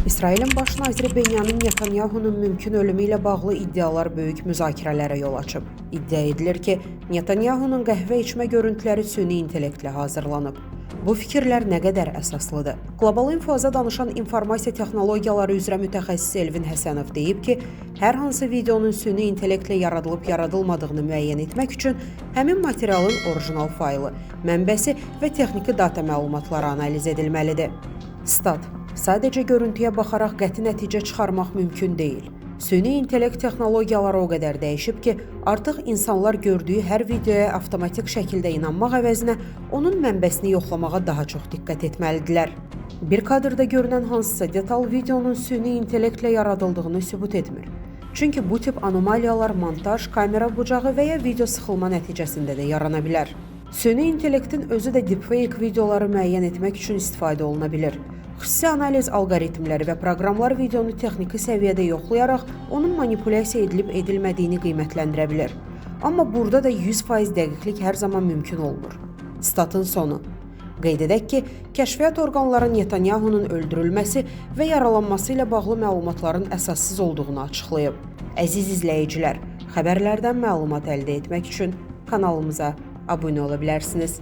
İsrailin baş naziri Benyamin Netanyahunun mümkün ölümü ilə bağlı iddialar böyük müzakirələrə yol açıb. İddia edilir ki, Netanyahunun qəhvə içmə görüntüləri süni intellektlə hazırlanıb. Bu fikirlər nə qədər əsaslıdır? Qlobal İnfoza danışan informasiya texnologiyaları üzrə mütəxəssis Elvin Həsənov deyib ki, hər hansı videonun süni intellektlə yaradılıb yaradılmadığını müəyyən etmək üçün həmin materialın orijinal faylı, mənbəsi və texniki data məlumatları analiz edilməlidir. Stat: Sadəcə görüntüyə baxaraq qəti nəticə çıxarmaq mümkün deyil. Süni intellekt texnologiyaları o qədər dəyişib ki, artıq insanlar gördüyü hər videoya avtomatik şəkildə inanmaq əvəzinə onun mənbəsini yoxlamağa daha çox diqqət etməlidirlər. Bir kadrda görünən hansısa detal videonun süni intellektlə yaradıldığını sübut etmir. Çünki bu tip anomaliyalar montaj, kamera bucağı və ya video sıxılma nəticəsində də yarana bilər. Süni intellektin özü də deepfake videoları müəyyən etmək üçün istifadə oluna bilər. Xüsusi analiz alqoritmləri və proqramlar videonu texniki səviyyədə yoxlayaraq onun manipulyasiya edilib edilmədiyini qiymətləndirə bilər. Amma burada da 100% dəqiqlik hər zaman mümkün olmur. Statın sonu. Qeyd edək ki, kəşfiyyat orqanları Netanyahunun öldürülməsi və yaralanması ilə bağlı məlumatların əsassız olduğunu açıqlayıb. Əziz izləyicilər, xəbərlərdən məlumat əldə etmək üçün kanalımıza abunə ola bilərsiniz.